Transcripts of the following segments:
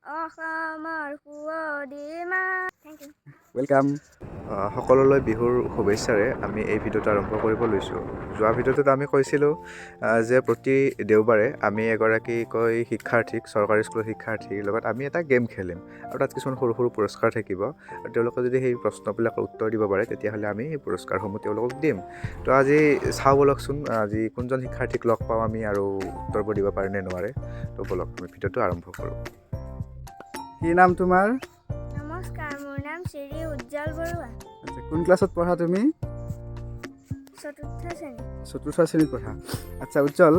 অসমৰ সুৱদী মাত। Thank you. Welcome. সকলোলৈ বিহুৰ শুভেচ্ছাৰে আমি এই ভিডিঅ'টো আৰম্ভ কৰিব লৈছোঁ। যোৱা ভিডিঅ'টোত আমি কৈছিলোঁ যে প্ৰতি দেওবাৰে আমি এগৰাকীকৈ শিক্ষাৰ্থীক, চৰকাৰী স্কুলৰ শিক্ষাৰ্থীৰ লগত আমি এটা গেম খেলিম আৰু তাত কিছুমান সৰু সৰু পুৰস্কাৰ থাকিব আৰু তেওঁলোকে যদি সেই প্ৰশ্নবিলাকৰ উত্তৰ দিব পাৰে, তেতিয়াহ'লে আমি সেই পুৰস্কাৰসমূহ তেওঁলোকক দিম। তো আজি চাওঁ ব'লকচোন, আজি কোনজন শিক্ষাৰ্থীক লগ পাওঁ আমি আৰু উত্তৰবোৰ দিব পাৰে নে নোৱাৰে। তো ব'লক, আমি ভিডিঅ'টো আৰম্ভ কৰোঁ। কি নাম তোমাৰ? নমস্কাৰ, মোৰ নাম শ্ৰী উজ্জ্বল বৰুৱা। আচ্ছা, কোন ক্লাছত পঢ়া তুমি? চতুৰ্থ শ্ৰেণী। চতুৰ্থ শ্ৰেণীত পঢ়া। আচ্ছা উজ্জ্বল,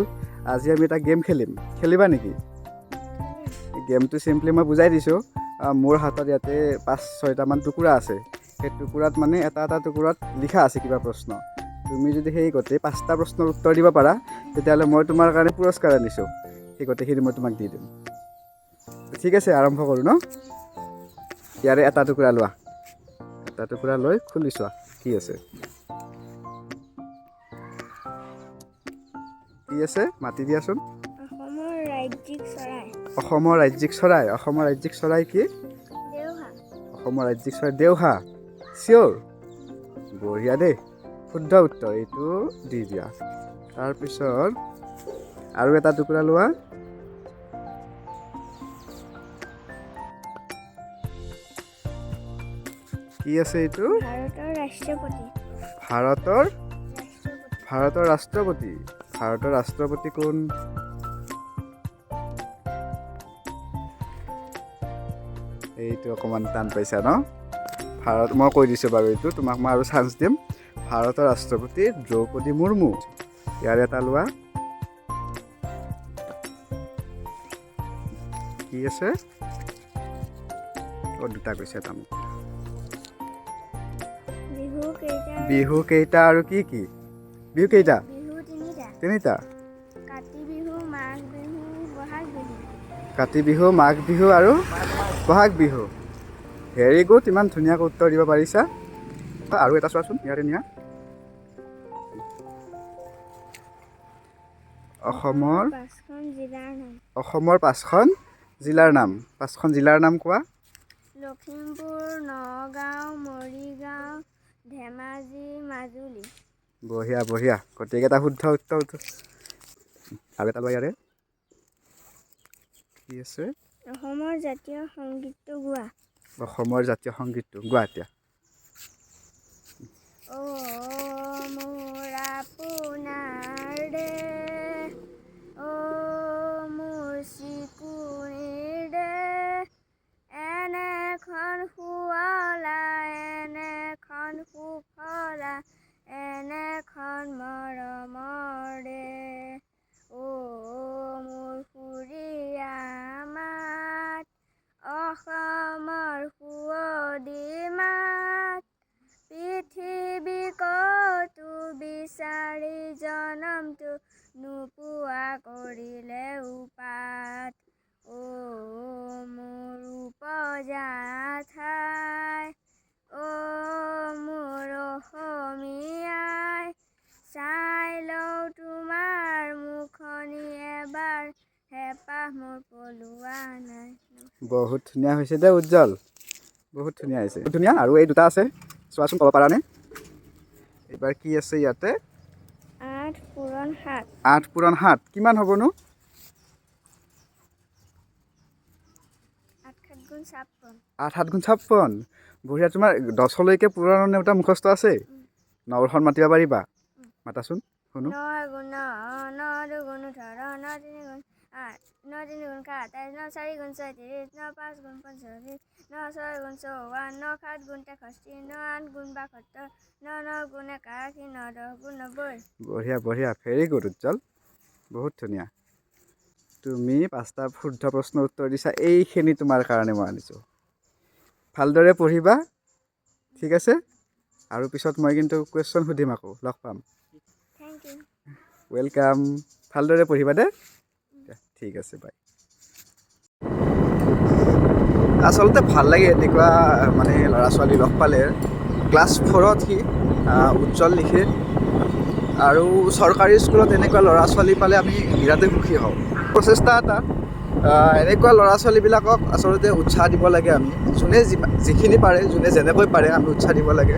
আজি আমি এটা গেম খেলিম, খেলিবা নেকি? গেমটো চিম্পলি মই বুজাই দিছোঁ। মোৰ হাতত ইয়াতে পাঁচ ছয়টামান টুকুৰা আছে। সেই টুকুৰাত মানে এটা এটা টুকুৰাত লিখা আছে কিবা প্ৰশ্ন। তুমি যদি সেই গোটেই পাঁচটা প্ৰশ্নৰ উত্তৰ দিব পাৰা, তেতিয়াহ'লে মই তোমাৰ কাৰণে পুৰস্কাৰ আনিছোঁ। সেই গোটেইখিনি মই তোমাক দি দিম। ঠিক আছে, আৰম্ভ কৰোঁ ন? ইয়াৰে এটা টুকুৰা লোৱা। এটা টুকুৰা লৈ খুলি চোৱা কি আছে। কি আছে মাতি দিয়াচোন। অসমৰ ৰাজ্যিক চৰাই। অসমৰ ৰাজ্যিক চৰাই। অসমৰ ৰাজ্যিক চৰাই কি? দেওহা। অসমৰ ৰাজ্যিক চৰাই দেওহা। চিয়'ৰ? বঢ়িয়া দেই, শুদ্ধ উত্তৰ। এইটো দি দিয়া। তাৰপিছত আৰু এটা টুকুৰা লোৱা। কি আছে এইটো? ভাৰতৰ ৰাষ্ট্ৰপতি। ভাৰতৰ ৰাষ্ট্ৰপতি। ভাৰতৰ ৰাষ্ট্ৰপতি। ভাৰতৰ ৰাষ্ট্ৰপতি কোন? এইটো অকণমান টান পাইছা ন? ভাৰত, মই কৈ দিছোঁ বাৰু এইটো তোমাক মই আৰু চান্স দিম। ভাৰতৰ ৰাষ্ট্ৰপতি দ্ৰৌপদী মুৰ্মু। ইয়াৰে এটা লোৱা। কি আছে? অ', দুটা কৈছে, এটা মোক। বিহু কেইটা? বিহু কেইটা আৰু কি কি বিহু? কেইটা? বিহু তিনিটা। তিনিটা। কাতি বিহু, মাঘ বিহু, বহাগ বিহু। কাতি বিহু, মাঘ বিহু আৰু বহাগ বিহু। ভেৰি গুড, ইমান ধুনীয়াকৈ উত্তৰ দিব পাৰিছা। আৰু এটা চোৱাচোন, ইয়াৰে নিয়া। অসমৰ পাঁচখন জিলাৰ নাম। অসমৰ পাঁচখন জিলাৰ নাম। পাঁচখন জিলাৰ নাম কোৱা। লখিমপুৰ, নগাঁও, মৰিগাঁও, ধেমাজি, মাজুলী। বঢ়িয়া বঢ়িয়া, গোটেইকেইটা শুদ্ধ উত্তৰ। আৰু এটা লোৱা। ইয়াৰে কি আছে? অসমৰ জাতীয় সংগীতটো গোৱা। অসমৰ জাতীয় সংগীতটো গোৱা এতিয়া। অ' মোৰ আপোনাৰ দেশ, অ' মোৰ চিকুণীৰ দেশ, এনেখন শুৱলা, এনেখন সুফলা, এনেখন মৰমৰ দেশ। অ' মোৰ সুৰীয়া মাত, অসমৰ সুৱদী মাত, পৃথিৱী ক'তো বিচাৰি জনমটো নোপোৱা কৰিলে উপাত। অ' মোৰ উপজা ঠাই, অ' মোৰ অসমীয়াই, চাই লওঁ তোমাৰ মুখনি এবাৰ, হেঁপাহ মোৰ পলোৱা নাই। বহুত ধুনীয়া হৈছে দেই উজ্জ্বল, বহুত ধুনীয়া হৈছে, বহুত ধুনীয়া। আৰু এই দুটা আছে, চোৱাচোন ক'ব পাৰানে? এইবাৰ কি আছে ইয়াতে? 8 পূৰণ 7। 8 পূৰণ 7 কিমান হ'বনো? 8 7 গুণ 56। 8 7 গুণ 56। বঢ়িয়া। তোমাৰ 10লৈকে পূৰণৰ নেওতা মুখস্থ আছে? নখন মাতিব পাৰিবা? মাতাচোন, শুনো। 9 গুণ 9, 9 দুগুণ 18, 9 তিনি গুণ 8, 9 তিনি গুণ 27, 9 চাৰি গুণ 36, 9 পাঁচ গুণ 45, 9 ছয় গুণ 54, 9 সাত গুণ 63, 9 আঠ গুণ 72, 9 ন গুণ 81, 9 10 গুণ 90। বঢ়িয়া বঢ়িয়া, ভেৰি গুড উজ্জ্বল, বহুত ধুনীয়া। তুমি পাঁচটা শুদ্ধ প্ৰশ্নৰ উত্তৰ দিছা। এইখিনি তোমাৰ কাৰণে মই আনিছোঁ। ভালদৰে পঢ়িবা, ঠিক আছে? আৰু পিছত মই কিন্তু কুৱেশ্যন সুধিম, আকৌ লগ পাম। Thank you. Welcome. ভালদৰে পঢ়িবা দেই। ঠিক আছে, বাই। আচলতে ভাল লাগে এনেকুৱা মানে ল'ৰা ছোৱালী লগ পালে। ক্লাছ ফ'ৰত সি উজ্জ্বল লিখে আৰু চৰকাৰী স্কুলত এনেকুৱা ল'ৰা ছোৱালী পালে আমি বিৰাটেই সুখী হওঁ। প্ৰচেষ্টা এটা এনেকুৱা ল'ৰা ছোৱালীবিলাকক আচলতে উৎসাহ দিব লাগে। আমি যোনে যিখিনি পাৰে, যোনে যেনেকৈ পাৰে, আমি উৎসাহ দিব লাগে।